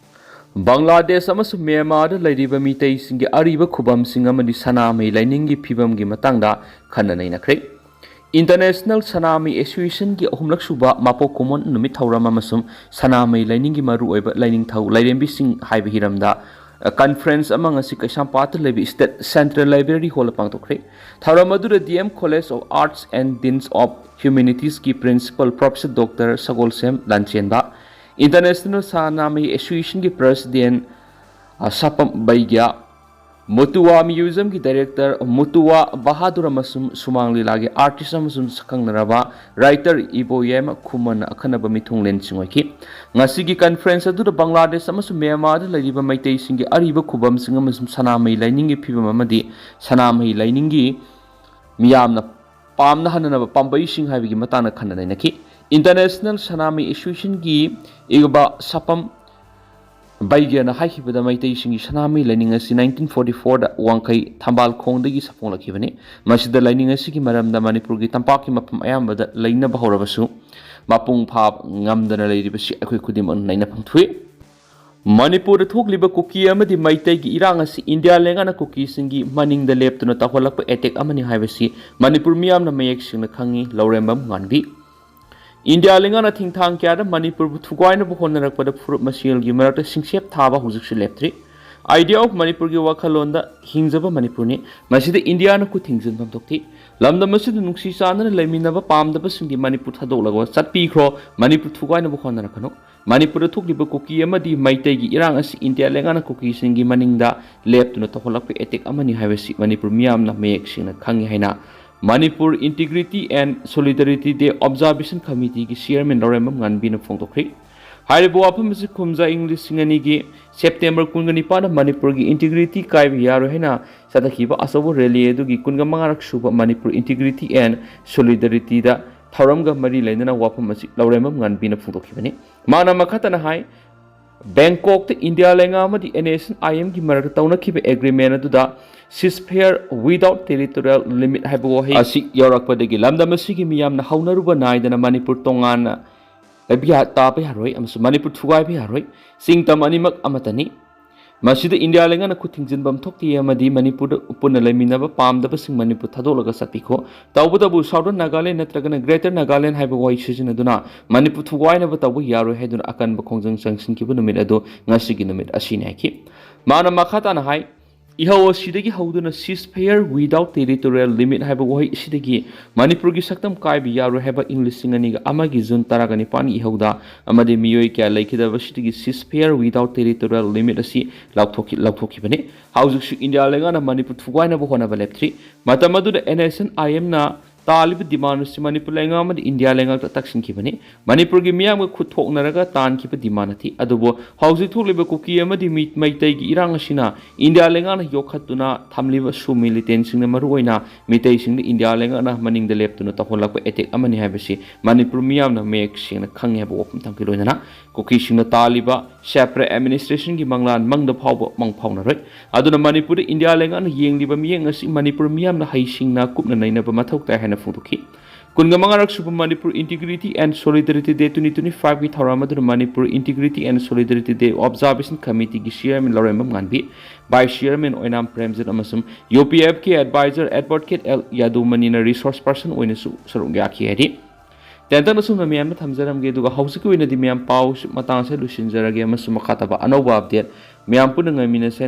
ꯕꯪꯒ꯭ꯂꯥꯗꯦꯁ ꯑꯃꯁꯨꯡ ꯃ꯭ꯌꯥꯟꯃꯥꯔꯗ ꯂꯩꯔꯤꯕ ꯃꯤꯇꯩꯁꯤꯡꯒꯤ ꯑꯔꯤꯕ ꯈꯨꯕꯝꯁꯤꯡ ꯑꯃꯗꯤ ꯁꯅꯥꯃꯍꯤ ꯂꯥꯏꯅꯤꯡꯒꯤ ꯐꯤꯕꯝꯒꯤ ꯃꯇꯥꯡꯗ ꯈꯟꯅ ꯅꯩꯅꯈ꯭ꯔꯦ꯫ International ꯁꯅꯥꯃꯍꯤ Associationꯒꯤ ꯑꯍꯨꯝꯂꯛ ꯁꯨꯕ ꯃꯄꯣꯛ ꯀꯨꯝꯑꯣꯟ ꯅꯨꯃꯤꯠ ꯊꯧꯔꯝ ꯑꯃꯁꯨꯡ ꯁꯅꯥꯃꯍꯤ ꯂꯥꯏꯅꯤꯡꯒꯤ ꯃꯔꯨꯑꯣꯏꯕ ꯂꯥꯏꯅꯤꯡꯊꯧ ꯂꯥꯏꯔꯦꯝꯕꯤꯁꯤꯡ ꯍꯥꯏꯕ ꯍꯤꯔꯝꯗ, ꯑ, conference ꯑꯃ ꯉꯁꯤ ꯀꯩꯁꯥꯝꯄꯥꯠꯇ ꯂꯩꯕ State Central Library Hallꯗ ꯄꯥꯡꯊꯣꯛꯈ꯭ꯔꯦ꯫ ꯊꯧꯔꯝ ꯑꯗꯨꯗ DM College of Arts and Dean of Humanitiesꯀꯤ Principal Professor Doctor Sagolsem ꯂꯥꯟꯆꯦꯟꯕ, International Sanamahi Associationꯒꯤ President, ꯑ, ꯁꯥꯄꯝ ꯕꯩꯒ꯭ꯌꯥ, ꯃꯨꯇꯨꯋꯥ Museumꯒꯤ Director ꯃꯨꯇꯨꯋꯥ ꯕꯍꯥꯗꯨꯔ ꯑꯃꯁꯨꯡ ꯁꯨꯃꯥꯡ ꯂꯤꯂꯥꯒꯤ artist ꯑꯃꯁꯨꯡ ꯁꯛꯈꯪꯅꯔꯕ writer ꯏꯕꯣꯌꯦꯝ ꯈꯨꯃꯟ ꯑꯈꯟꯅꯕ ꯃꯤꯊꯨꯡꯂꯦꯟꯁꯤꯡ ꯑꯣꯏꯈꯤ꯫ ꯉꯁꯤꯒꯤ conference ꯑꯗꯨꯗ ꯕꯪꯒ꯭ꯂꯥꯗꯦꯁ ꯑꯃꯁꯨꯡ ꯃ꯭ꯌꯥꯟꯃꯥꯔꯗ ꯂꯩꯔꯤꯕ ꯃꯩꯇꯩꯁꯤꯡꯒꯤ ꯑꯔꯤꯕ ꯈꯨꯕꯝꯁꯤꯡ ꯑꯃꯁꯨꯡ ꯁꯅꯥꯃꯍꯤ ꯂꯥꯏꯅꯤꯡꯒꯤ ꯐꯤꯕꯝ ꯑꯃꯗꯤ ꯁꯅꯥꯃꯍꯤ ꯂꯥꯏꯅꯤꯡꯒꯤ ꯃꯤꯌꯥꯝꯅ ꯄꯥꯝꯅ ꯍꯟꯅꯅꯕ ꯄꯥꯝꯕꯩꯁꯤꯡ ꯍꯥꯏꯕꯒꯤ ꯃꯇꯥꯡꯗ ꯈꯟꯅ ꯅꯩꯅꯈꯤ꯫ International ꯁꯅꯥꯃꯍꯤ Associationꯒꯤ ꯏꯒꯕ ꯁꯥꯄꯝ ꯕꯩꯒ꯭ꯌꯅ ꯍꯥꯏꯈꯤꯕꯗ, ꯃꯩꯇꯩꯁꯤꯡꯒꯤ ꯁꯅꯥꯃꯍꯤ ꯂꯥꯏꯅꯤꯡ ꯑꯁꯤ ꯅꯥꯏꯟꯇꯤꯟ ꯐꯣꯔꯇꯤ ꯐꯣꯔꯗ ꯋꯥꯡꯈꯩ ꯊꯝꯕꯥꯜ ꯈꯣꯡꯗꯒꯤ ꯁꯥꯐꯣꯡꯂꯛꯈꯤꯕꯅꯤ꯫ ꯃꯁꯤꯗ ꯂꯥꯏꯅꯤꯡ ꯑꯁꯤꯒꯤ ꯃꯔꯝꯗ ꯃꯅꯤꯄꯨꯔꯒꯤ ꯇꯝꯄꯥꯛꯀꯤ ꯃꯐꯝ ꯑꯌꯥꯝꯕꯗ ꯂꯩꯅꯕ ꯍꯧꯔꯕꯁꯨ, ꯃꯄꯨꯡ ꯐꯥꯕ ꯉꯝꯗꯅ ꯂꯩꯔꯤꯕꯁꯤ ꯑꯩꯈꯣꯏ ꯈꯨꯗꯤꯡꯃꯛꯅ ꯅꯩꯅꯐꯝ ꯊꯣꯛꯏ꯫ ꯃꯅꯤꯄꯨꯔꯗ ꯊꯣꯛꯂꯤꯕ ꯀꯨꯀꯤ ꯑꯃꯗꯤ ꯃꯩꯇꯩꯒꯤ ꯏꯔꯥꯡ ꯑꯁꯤ ꯏꯟꯗꯤꯌꯥ ꯂꯩꯉꯥꯛꯅ ꯀꯨꯀꯤꯁꯤꯡꯒꯤ ꯃꯅꯤꯡꯗ ꯂꯦꯞꯇꯨꯅ ꯇꯧꯍꯜꯂꯛꯄ ꯑꯦꯇꯦꯛ ꯑꯃꯅꯤ ꯍꯥꯏꯕꯁꯤ ꯃꯅꯤꯄꯨꯔ ꯃꯤꯌꯥꯝꯅ ꯃꯌꯦꯛ ꯁꯦꯡꯅ ꯈꯪꯏ꯫ ꯂꯧꯔꯦꯝꯕꯝ ꯉꯥꯟꯕꯤ꯫ ꯏꯟꯗꯤꯌꯥ ꯂꯩꯉꯥꯛꯅ ꯊꯤꯡꯊꯥꯡ ꯀꯌꯥꯗ ꯃꯅꯤꯄꯨꯔꯕꯨ ꯊꯨꯒꯥꯏꯅꯕ ꯍꯣꯠꯅꯔꯛꯄꯗ ꯐꯨꯔꯨꯞ ꯃꯁꯦꯜꯒꯤ ꯃꯔꯛꯇ ꯁꯤꯡꯁꯦꯞ ꯊꯥꯕ ꯍꯧꯖꯤꯛꯁꯨ ꯂꯦꯞꯇ꯭ꯔꯤ꯫ Idea of ꯃꯅꯤꯄꯨꯔꯒꯤ ꯋꯥꯈꯜꯂꯣꯟꯗ ꯍꯤꯡꯖꯕ ꯃꯅꯤꯄꯨꯔꯅꯤ꯫ ꯃꯁꯤꯗ ꯏꯟꯗꯤꯌꯥꯅ ꯈꯨꯠ ꯊꯤꯡꯖꯤꯟꯐꯝ ꯊꯣꯛꯇꯦ꯫ ꯂꯝꯗꯝ ꯑꯁꯤꯗ ꯅꯨꯡꯁꯤ ꯆꯥꯟꯅꯅ ꯂꯩꯃꯤꯟꯅꯕ ꯄꯥꯝꯗꯕꯁꯤꯡꯗꯤ ꯃꯅꯤꯄꯨꯔ ꯊꯥꯗꯣꯛꯂꯒ ꯆꯠꯄꯤꯈ꯭ꯔꯣ꯫ ꯃꯅꯤꯄꯨꯔ ꯊꯨꯒꯥꯏꯅꯕ ꯍꯣꯠꯅꯔꯛꯀꯅꯨ꯫ ꯃꯅꯤꯄꯨꯔꯗ ꯊꯣꯛꯂꯤꯕ ꯀꯨꯀꯤ ꯑꯃꯗꯤ ꯃꯩꯇꯩꯒꯤ ꯏꯔꯥꯡ ꯑꯁꯤ ꯏꯟꯗꯤꯌꯥ ꯂꯩꯉꯥꯛꯅ ꯀꯨꯀꯤꯁꯤꯡꯒꯤ ꯃꯅꯤꯡꯗ ꯂꯦꯞꯇꯨꯅ ꯇꯧꯍꯜꯂꯛꯄ ꯑꯦꯇꯦꯛ ꯑꯃꯅꯤ ꯍꯥꯏꯕꯁꯤ ꯃꯅꯤꯄꯨꯔ ꯃꯤꯌꯥꯝꯅ ꯃꯌꯦꯛ ꯁꯦꯡꯅ ꯈꯪꯏ ꯍꯥꯏꯅ Manipur Integrity and Solidarity Day Observation Committeeꯒꯤ chairman ꯂꯧꯔꯦꯝꯕꯝ ꯉꯥꯟꯕꯤꯅ ꯐꯣꯡꯗꯣꯛꯈ꯭ꯔꯤ꯫ ꯍꯥꯏꯔꯤꯕ ꯋꯥꯐꯝ ꯑꯁꯤ ꯈꯨꯝꯖꯥ ꯏꯪ ꯂꯤꯁꯤꯡ ꯑꯅꯤꯒꯤ ꯁꯦꯞꯇꯦꯝꯕꯔ ꯀꯨꯟꯒ ꯅꯤꯄꯥꯟꯗ ꯃꯅꯤꯄꯨꯔꯒꯤ integrity ꯀꯥꯏꯕ ꯌꯥꯔꯣꯏ ꯍꯥꯏꯅ ꯆꯠꯊꯈꯤꯕ ꯑꯆꯧꯕ rally ꯑꯗꯨꯒꯤ ꯀꯨꯟꯒ ꯃꯉꯥꯔꯛ ꯁꯨꯕ ꯃꯅꯤꯄꯨꯔ Integrity and Solidarityꯗ ꯊꯧꯔꯝꯒ ꯃꯔꯤ ꯂꯩꯅꯅ ꯋꯥꯐꯝ ꯑꯁꯤ ꯂꯧꯔꯦꯝꯕꯝ ꯉꯥꯟꯕꯤꯅ ꯐꯣꯡꯗꯣꯛꯈꯤꯕꯅꯤ꯫ ꯃꯥꯅ ꯃꯈꯥ ꯇꯥꯅ ꯍꯥꯏ, ꯕꯦꯡꯀꯣꯛꯇ ꯏꯟꯗꯤꯌꯥ ꯂꯩꯉꯥꯛ ꯑꯃꯗꯤ NSCN-IMꯒꯤ ꯃꯔꯛꯇ ꯇꯧꯅꯈꯤꯕ agreement ꯑꯗꯨꯗ ceasefire without territorial limit ꯍꯥꯏꯕ ꯋꯥꯍꯩ ꯑꯁꯤ ꯌꯥꯎꯔꯛꯄꯗꯒꯤ ꯂꯝꯗꯝ ꯑꯁꯤꯒꯤ ꯃꯤꯌꯥꯝꯅ ꯍꯧꯅꯔꯨꯕ ꯅꯥꯏꯗꯅ ꯃꯅꯤꯄꯨꯔ ꯇꯣꯉꯥꯟꯅ ꯂꯩꯕ ꯌꯥ-, ꯇꯥꯕ ꯌꯥꯔꯣꯏ ꯑꯃꯁꯨꯡ ꯃꯅꯤꯄꯨꯔ ꯊꯨꯒꯥꯏꯕ ꯌꯥꯔꯣꯏ꯫ ꯆꯤꯡꯇꯝ ꯑꯅꯤꯃꯛ ꯑꯃꯠꯇꯅꯤ꯫ ꯃꯁꯤꯗ ꯏꯟꯗꯤꯌꯥ ꯂꯩꯉꯥꯛꯅ ꯈꯨꯠ ꯊꯤꯡꯖꯤꯟꯐꯝ ꯊꯣꯛꯇꯦ ꯑꯃꯗꯤ ꯃꯅꯤꯄꯨꯔꯗ ꯄꯨꯟꯅ ꯂꯩꯃꯤꯟꯅꯕ ꯄꯥꯝꯗꯕꯁꯤꯡ ꯃꯅꯤꯄꯨꯔ ꯊꯥꯗꯣꯛꯂꯒ ꯆꯠꯄꯤꯈꯣ꯫ ꯇꯧꯕꯇꯕꯨ Southern Nagaland ꯅꯠꯇ꯭ꯔꯒꯅ Greater Nagaland ꯍꯥꯏꯕ ꯋꯥꯍꯩ ꯁꯤꯖꯤꯟꯅꯗꯨꯅ ꯃꯅꯤꯄꯨꯔ ꯊꯨꯒꯥꯏꯅꯕ ꯇꯧꯕ ꯌꯥꯔꯣꯏ ꯍꯥꯏꯗꯨꯅ ꯑꯀꯟꯕ ꯈꯣꯡꯖꯪ ꯆꯪꯁꯤꯟꯈꯤꯕ ꯅꯨꯃꯤꯠ ꯑꯗꯨ ꯉꯁꯤꯒꯤ ꯅꯨꯃꯤꯠ ꯑꯁꯤꯅꯤ ꯍꯥꯏꯈꯤ꯫ ꯃꯥꯅ ꯃꯈꯥ ꯇꯥꯅ ꯍꯥꯏ, ꯏꯍꯧ ꯑꯁꯤꯗꯒꯤ ꯍꯧꯗꯨꯅ ceasefire without territorial limit ꯍꯥꯏꯕ ꯋꯥꯍꯩ ꯑꯁꯤꯗꯒꯤ ꯃꯅꯤꯄꯨꯔꯒꯤ ꯁꯛꯇꯝ ꯀꯥꯏꯕ ꯌꯥꯔꯣꯏ ꯍꯥꯏꯕ ꯏꯪ ꯂꯤꯁꯤꯡ ꯑꯅꯤꯒ ꯑꯃꯒꯤ ꯖꯨꯟ ꯇꯔꯥꯒ ꯅꯤꯄꯥꯟꯒꯤ ꯏꯍꯧꯗ ꯑꯃꯗꯤ ꯃꯤꯑꯣꯏ ꯀꯌꯥ ꯂꯩꯈꯤꯗꯕꯁꯤꯗꯒꯤ ceasefire without territorial limit ꯑꯁꯤ ꯂꯥꯎꯊꯣꯛꯈꯤ-, ꯂꯧꯊꯣꯛꯈꯤꯕꯅꯤ꯫ ꯍꯧꯖꯤꯛꯁꯨ ꯏꯟꯗꯤꯌꯥ ꯂꯩꯉꯥꯛꯅ ꯃꯅꯤꯄꯨꯔ ꯊꯨꯒꯥꯏꯅꯕ ꯍꯣꯠꯅꯕ ꯂꯦꯞꯇ꯭ꯔꯤ꯫ ꯃꯇꯝ ꯑꯗꯨꯗ NSCN-IMꯅ ꯇꯥꯜꯂꯤꯕ demand ꯑꯁꯤ ꯃꯅꯤꯄꯨꯔ ꯂꯩꯉꯥꯛ ꯑꯃꯗꯤ ꯏꯟꯗꯤꯌꯥ ꯂꯩꯉꯥꯛꯇ ꯇꯛꯁꯤꯟꯈꯤꯕꯅꯤ꯫ ꯃꯅꯤꯄꯨꯔꯒꯤ ꯃꯤꯌꯥꯝꯒ ꯈꯨꯠ ꯊꯣꯛꯅꯔꯒ ꯇꯥꯟꯈꯤꯕ demand ꯅꯠꯇꯦ꯫ ꯑꯗꯨꯕꯨ ꯍꯧꯖꯤꯛ ꯊꯣꯛꯂꯤꯕ ꯀꯨꯀꯤ ꯑꯃꯗꯤ ꯃꯤ-, ꯃꯩꯇꯩꯒꯤ ꯏꯔꯥꯡ ꯑꯁꯤꯅ ꯏꯟꯗꯤꯌꯥ ꯂꯩꯉꯥꯛꯅ ꯌꯣꯛꯈꯠꯇꯨꯅ ꯊꯝꯂꯤꯕ ꯁꯨ militantꯁꯤꯡꯅ ꯃꯔꯨꯑꯣꯏꯅ ꯃꯤꯇꯩꯁꯤꯡꯗ ꯏꯟꯗꯤꯌꯥ ꯂꯩꯉꯥꯛꯅ ꯃꯅꯤꯡꯗ ꯂꯦꯞꯇꯨꯅ ꯇꯧꯍꯜꯂꯛꯄ attack ꯑꯃꯅꯤ ꯍꯥꯏꯕꯁꯤ ꯃꯅꯤꯄꯨꯔ ꯃꯤꯌꯥꯝꯅ ꯃꯌꯦꯛ ꯁꯦꯡꯅ ꯈꯪꯉꯤ ꯍꯥꯏꯕ ꯋꯥꯐꯝ ꯊꯝꯈꯤ꯫ ꯂꯣꯏꯅꯅ ꯀꯨꯀꯤꯁꯤꯡꯅ ꯇꯥꯜꯂꯤꯕ separate administrationꯒꯤ ꯃꯪꯂꯥꯟ ꯃꯪꯗ ꯐꯥꯎꯕ ꯃꯪ ꯐꯥꯎꯅꯔꯣꯏ꯫ ꯑꯗꯨꯅ ꯃꯅꯤꯄꯨꯔꯗ ꯏꯟꯗꯤꯌꯥ ꯂꯩꯉꯥꯛꯅ ꯌꯦꯡꯂꯤꯕ ꯃꯤꯠꯌꯦꯡ ꯑꯁꯤ ꯃꯅꯤꯄꯨꯔ ꯃꯤꯌꯥꯝꯅ ꯍꯩꯁꯤꯡꯅ ꯀꯨꯞꯅ ꯅꯩꯅꯕ ꯃꯊꯧ ꯇꯥꯏ ꯍꯥꯏꯅ ꯐꯣꯡꯗꯣꯛꯈꯤ꯫ ꯀꯨꯟꯃꯉꯥꯔꯛ ꯁꯨꯕ Manipur Integrity and Solidarity Day twenty twenty-fiveꯀꯤ ꯊꯧꯔꯝ ꯑꯗꯨꯅ Manipur Integrity and Solidarity Day Observation Committeeꯒꯤ chairman Laurembam ꯉꯥꯟꯕꯤ, vice chairman ꯑꯣꯏꯅꯥꯝ ꯄ꯭ꯔꯦꯝꯖꯤꯠ ꯑꯃꯁꯨꯡ UPFꯀꯤ advisor advocate L ꯌꯥꯗꯨꯃꯅꯤꯅ resource person ꯑꯣꯏꯅꯁꯨ ꯁꯔꯨꯛ ꯌꯥꯈꯤ ꯍꯥꯏꯔꯤ꯫ ꯇꯦꯟꯇꯛꯅ ꯁꯨꯝꯅ ꯃꯌꯥꯝꯗ ꯊꯝꯖꯔꯝꯒꯦ, ꯑꯗꯨꯒ ꯍꯧꯖꯤꯛꯀꯤ ꯑꯣꯏꯅꯗꯤ ꯃꯌꯥꯝ ꯄꯥꯎ ꯃꯇꯥꯡ ꯑꯁꯤꯗ ꯂꯣꯏꯁꯤꯟꯖꯔꯒꯦ ꯑꯃꯁꯨꯡ ꯃꯈꯥ ꯇꯥꯕ ꯑꯅꯧꯕ update ꯃꯌꯥꯝ ꯄꯨꯟꯅ ꯉꯥꯏꯃꯤꯟꯅꯁꯦ꯫